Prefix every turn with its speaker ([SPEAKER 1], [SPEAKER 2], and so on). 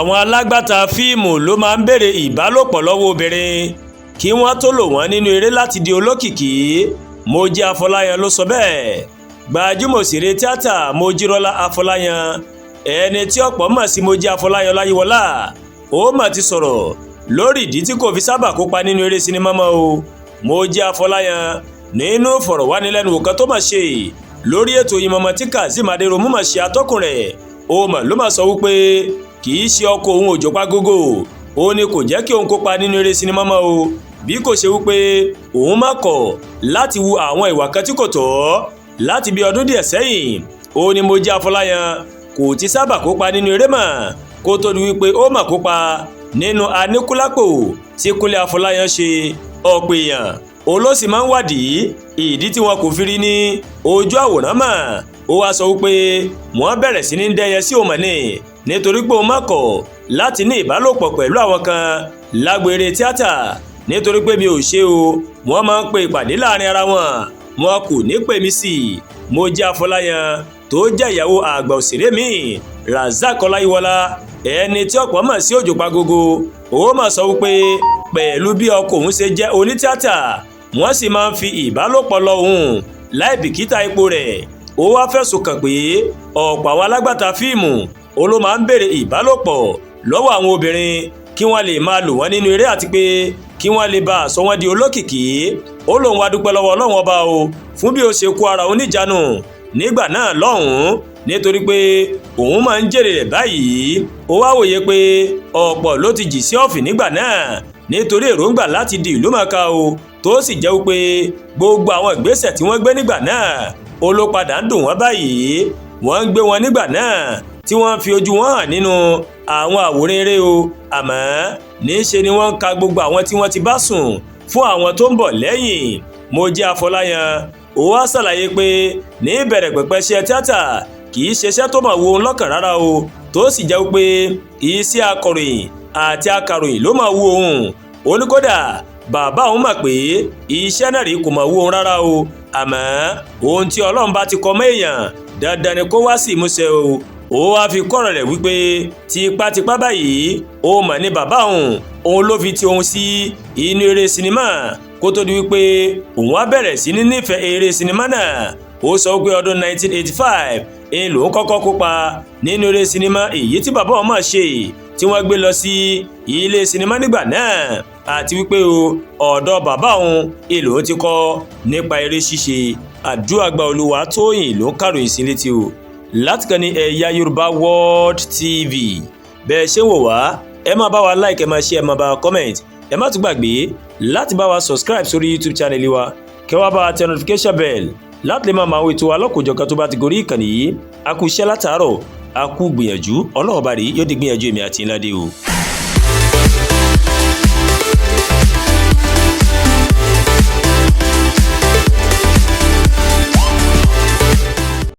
[SPEAKER 1] Àwọn alágbàtà fíìmù ló máa ń béèrè ìbálòpọ̀ lọ́wọ́ obìnrin kí wọ́n tó lò wọ́n nínú eré láti di olókìkí. Mojí Afọláyan ló sọ bẹ́ẹ̀. Gbajúmọ̀ òṣèré tíátà Mojírọ́lá Afọláyan, ẹni tí ọ̀pọ̀ mọ̀ sí Mojí Afọláyan Ọláyíwọlá, ó mà ti sọ̀rọ̀ lórí ìdí tí kò fi sábà kópa nínú eré sinimá mọ́ o. Mojí Afọláyan, nínú ìfọ̀rọ̀wánilẹ́nuwò kan tó mà ṣe lórí ètò Oyinmomo tí Kazeem Adéròmù mà ṣe atọ́kùn rẹ̀, ó mà ló mà sọ wípé kì í ṣe ọkọ òun òjò pa gógó ó ní kò jẹ́ kí òun kópa nínú eré sinimá mọ́ o, bí kò ṣe wípé òun má kọ̀ láti hu àwọn ìwà kan tí kò tọ́. Láti bí ọdún díẹ̀ sẹ́yìn, ó ní Mojí Afọláyan kò ti sábà kópa nínú eré mọ́, kó tó di wípé ó mà kópa nínú Aníkúlápò tí Kúnlé Afọláyan ṣe. Ọ̀pọ̀ èèyàn olóṣì máa ń wádìí ìdí tí wọn kò fi rí ní ojú àwòrán mọ́. Ó wáá sọ wípé wọ́n bẹ̀rẹ̀ sí ní dẹ́yẹ sí òun mọ̀ ní nítorí pé òun má kọ̀ láti ní ìbálòpọ̀ pẹ̀lú àwọn kan lágbo eré tíátà. Nítorí pé mi ò ṣe o, wọ́n máa ń pe ìpàdé láàrin ara wọn, wọn kò ní pè mí sí i. Mojí Afọláyan, tó jẹ́ ìyàwó àgbà òṣèré mi Razak Ọláyíwọlá, ẹni tí ọ̀pọ̀ mọ̀ sí Òjò Pagogo, ó mà sọ wípé pẹ̀lú bí ọkọ òun ṣe jẹ́ onítìátà, wọ́n sì máa ń fi ìbálòpọ̀ lọ òun láì bìkítà ipò rẹ̀. Ó wá fẹ̀sùn kàn pé ọ̀pọ̀ àwọn alágbàtà fíìmù ó ló máa ń béèrè ìbálòpọ̀ lọ́wọ́ àwọn obìnrin kí wọ́n lè máa lò wọ́n nínú eré àti pé kí wọ́n lè bá a sọ wọ́n di olókìkí. Ó lóun wá dúpẹ́ lọ́wọ́ Ọlọ́run Ọba o fún bí ó ṣe kó ara òun níjànú nígbà náà lọ́hùn-ún, nítorí pé òun máa ń jèrè rẹ̀ báyìí. Ó wá wòye pé ọ̀pọ̀ ló ti jì sí ọ̀fìn nígbà náà nítorí èròǹgbà láti di ìlú mọ̀ọ́ká o, tó sì jẹ́ wípé gbogbo àwọn ìgbésẹ̀ tí wọ́n gbé nígbà náà ó ló padà ń dùn wọ́n báyìí. Wọ́n ń gbé wọn nígbà náà tí wọ́n ń fi ojú wọn hàn nínú àwọn àwòrán eré o, àmọ́ níṣe ni wọ́n ń ka gbogbo àwọn tí wọ́n ti bá sùn fún àwọn tó ń bọ̀ lẹ́yìn. Mojí Afọláyan ó wá ṣàlàyé pé ní ìbẹ̀rẹ̀ pẹ̀pẹ̀ iṣẹ́ tíátà kì í ṣeṣẹ́ tó máa wo òun lọ́kàn rárá o, tó sì jẹ́ pé iṣẹ́ akọ̀ròyìn àti akàròyìn ló máa wo òun. Ó ní kódà bàbá òun mọ̀ pé iṣẹ́ náà rí kò máa wo òun rárá o, àmọ́ ohun tí Ọlọ́run bá ti kọ mọ́ èèyàn, dandan ni kó wá sí ìmúṣẹ o. Ó wáá fi kọ́rọ̀ rẹ̀ wípé tipátipá báyìí ó mọ̀ ní bàbá òun, òun ló fi ti òun sí inú eré sinimá kó tó di wípé òun á bẹ̀rẹ̀ sí ní nífẹ̀ẹ́ eré sinimá náà. Ó sọ pé ọdún 1985 ń lòun kọ́kọ́ kópa nínú eré sinimá èyí tí bàbá òun máa ṣe tí wọ́n gbé lọ sí ilé sinimá nígbà náà, àti wípé o ọ̀dọ̀ bàbá òun èlò ti kọ́ nípa eré ṣíṣe. Àdúràgbà Olúwa Tóyìn ló ń kàròyìn sí létí o láti kàn ní Ẹ̀yà Yorùbá World TV. Bẹ́ẹ̀ ṣé wò wá, ẹ máa bá wa like, ẹ máa share, ẹ máa bá wa comment. Ẹ má tún gbàgbé láti bá wa subscribe sórí YouTube channel wa, kẹ́ wá bá wa tẹ notification bell láti lè máa máa wo ètò alọ́kòjọ̀kan tó bá ti gorí ìkànnì yìí. A kú iṣẹ́ látàárọ̀, a kú gbìyànjú. Ọlọ́ọ̀bá rí yóò di gbìyànjú èmi àti ńlá dé o.